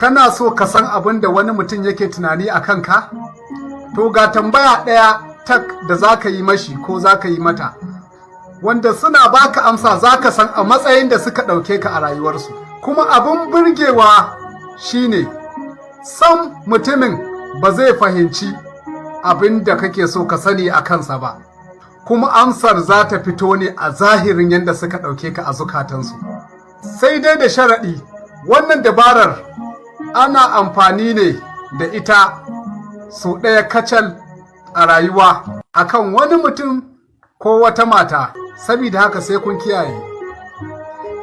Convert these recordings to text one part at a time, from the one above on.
Kana so ka san abin da wani mutum yake tunani a kanka? To, ga tambaya ɗaya tak da za ka yi mashi ko za ka yi mata, wanda suna baka amsa za ka san a matsayin da suka ɗauke ka a rayuwarsu. Kuma abin burgewa shine sam mutumin ba zai fahimci abin da kake so ka sani a kansa ba. Kuma amsar za ta fito ne a zahirin yadda suka ɗauke ka a zukatansu. Sai dai da sharaɗi, wannan dabarar ana amfani ne da ita sau ɗaya kacal a rayuwa akan wani mutum ko wata mata, saboda haka sai kun kiyaye.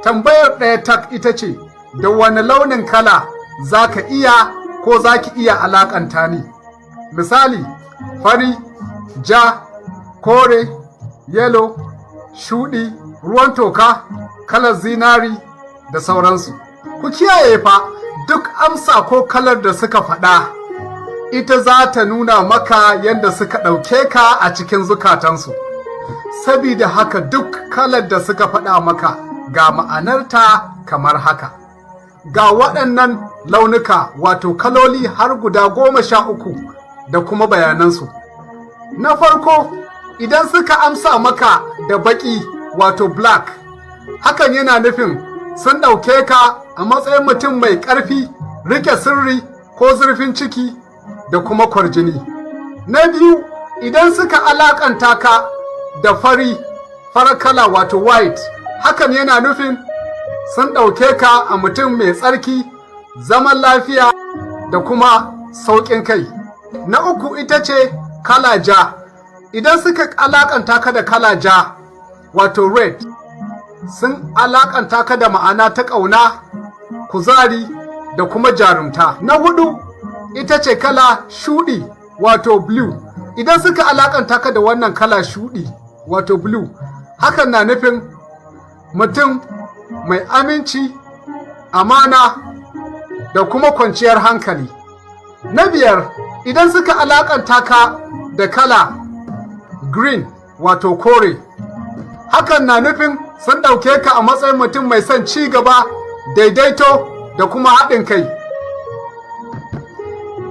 Tambayar ɗaya tak ita ce, da wani launin kala za ka iya ko za ki iya alakanta ni? Misali, fari, ja, kore, yellow, shuɗi, ruwan toka, kalar zinari da sauransu. Ku kiyaye fa, duk amsa ko kalar da suka faɗa, ita za ta nuna maka yadda suka ɗauke ka a cikin zukatansu. Sabida haka, duk kalar da suka faɗa maka, ga ma'anarta kamar haka. Ga waɗannan launuka, wato kaloli har guda 13 da kuma bayanansu. Na farko, idan suka amsa maka da baƙi, wato black, hakan yana nufin sun ɗauke ka a matsayin mutum mai ƙarfi, rike sirri ko zurfin ciki da kuma kwarjini. Na biyu, idan suka alakanta ka da fari, farar kala, wato white, hakan yana nufin sun ɗauke ka a mutum mai tsarki, zaman lafiya da kuma sauƙin kai. Na uku ita ce kala ja. Idan suka alakanta ka da kala ja, wato red, sun alakanta ka da ma'ana ta ƙauna, kuzari da kuma jarumta. Na hudu ita ce kala shuɗi, wato blue. Idan suka alakanta ka da wannan kala shuɗi, wato blue, hakan na nufin mutum mai aminci, amana da kuma kwanciyar hankali. Na biyar, idan suka alakanta ka da kala green, wato kore, hakan na nufin sun ɗauke ka a matsayin mutum mai son ci gaba, daidaito da kuma haɗin kai.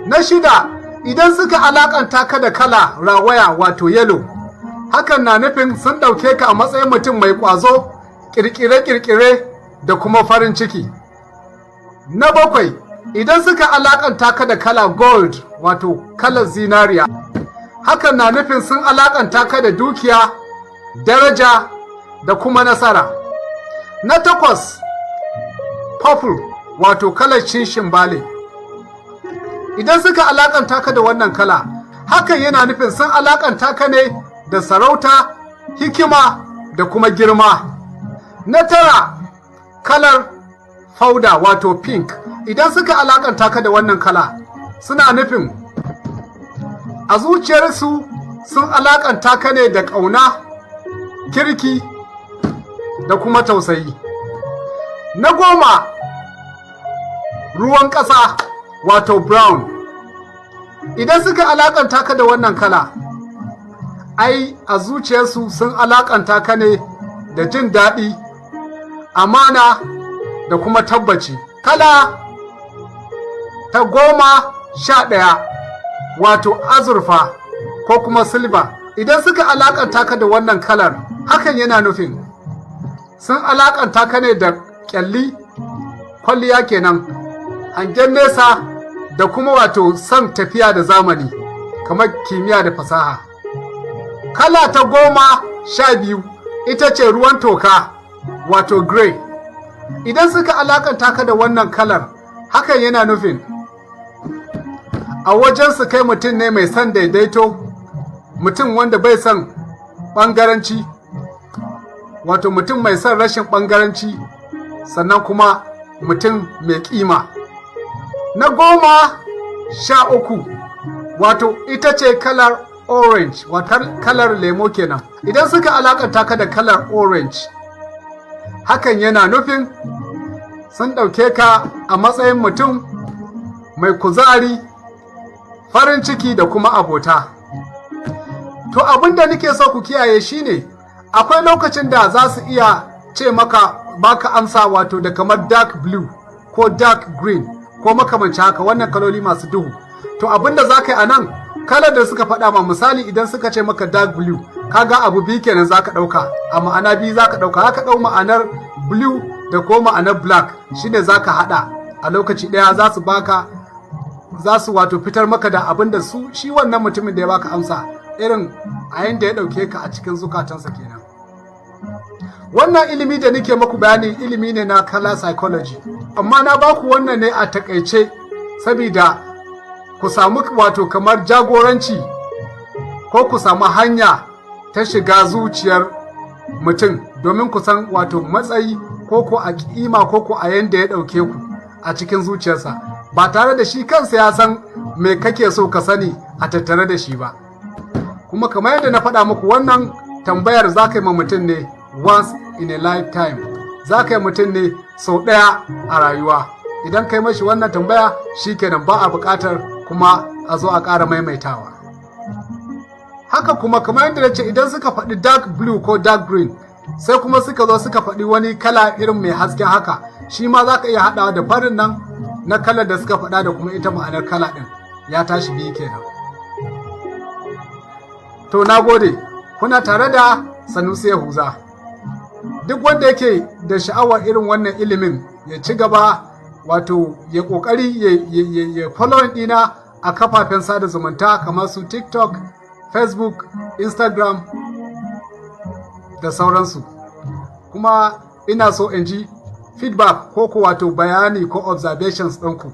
Na shida, idan suka alakanta ka da kala rawaya, wato yellow, hakan na nufin sun ɗauke ka a matsayin mutum mai ƙwazo, ƙirƙire-ƙirƙire da kuma farin ciki. Na bakwai, idan suka alakanta ka da kala gold, wato kalar zinariya, hakan na nufin sun alakanta ka da dukiya, daraja da kuma nasara. Na takwas, purple, wato kalar shinshin bale. Idan suka alakanta ka da wannan kala, hakan yana nufin sun alakanta ka ne da sarauta, hikima da kuma girma. Na tara, kalar fauda, wato pink. Idan suka alakanta ka da wannan kala, suna nufin a zuciyarsu sun alakanta ka ne da ƙauna, kirki da kuma tausayi. Na 10, ruwan ƙasa, wato brown. Idan suka alakanta ka da wannan kala, ai a zuciyarsu sun alakanta ka ne da jin daɗi, amana da kuma tabbaci. Kala ta 11, wato azurfa ko kuma silver. Idan suka alakanta ka da wannan kalar, hakan yana nufin sun alakanta ka ne da kyalli, kwalliya kenan, hangen nesa da kuma wato son tafiya da zamani, kamar kimiyya da fasaha. Kala ta 12 ita ce ruwan toka, wato grey. Idan suka alakanta ka da wannan kalar, hakan yana nufin a wajen su kai mutum ne mai son daidaito, mutum wanda bai son ɓangaranci, wato mutum mai son rashin ɓangaranci, sannan kuma mutum mai ƙima. Na 13, wato ita ce kalar orange, wato kalar lemo kenan. Idan suka alakanta ka da kalar orange, hakan yana nufin sun ɗauke ka a matsayin mutum mai kuzari, farin ciki da kuma abota. To, abin da nake so ku kiyaye shine, akwai lokacin da za su iya ce maka, baka amsa wato da kamar dark blue ko dark green ko ko makamanci haka, wannan kaloli masu duhu. To, abinda za ka yi a nan, kalar da suka faɗa ma, misali idan suka ce maka dark blue, kaga abu biyu kenan za ka ɗauka, a ma'ana biyu za ka ɗauka. Za ka ɗau ma'anar blue da ko ma'anar black, shine za ka haɗa a lokaci ɗaya. Za su baka, za su wato fitar maka da abin da su shi wannan mutumin da ya baka amsa, irin a yanda ya ɗauke ka a cikin zukatansa kenan. Wannan ilimi da nake maku bayani, ilimi ne na color psychology, amma na baku wannan ne a takaice saboda ku samu wato kamar jagoranci ko ku samu hanya ta shiga zuciyar mutum, domin ku san wato matsayi ko a kima ko a yanda ya ɗauke ku a cikin zuciyarsa, ba tare da shi kansa ya san me kake so ka sani a tattare da shi ba. Kuma kamar yadda na faɗa muku, wannan tambayar za ka yi ma mutum ne once in a lifetime, za ka yi mutum ne sau ɗaya a rayuwa. Idan kai mashi wannan tambaya, shikenan, ba a buƙatar kuma a zo a ƙara maimaitawa. Haka kuma, kamar yadda na ce, idan suka faɗi dark blue ko dark green, sai kuma suka zo suka faɗi wani kala irin mai hasken haka, shi ma za ka iya haɗawa da farin nan na kalar da suka faɗa da kuma ita ma'anar kala ɗin, ya tashi biyu kenan. To, na gode. Kuna tare da Sanusi Yahuza. Duk wanda yake da sha'awar irin wannan ilimin, ya ci gaba, wato ya kokari ya following ɗina a kafafen sada zumunta kamar su TikTok, Facebook, Instagram da sauransu. Kuma ina so in ji feedback ko wato bayani ko observations ɗinku.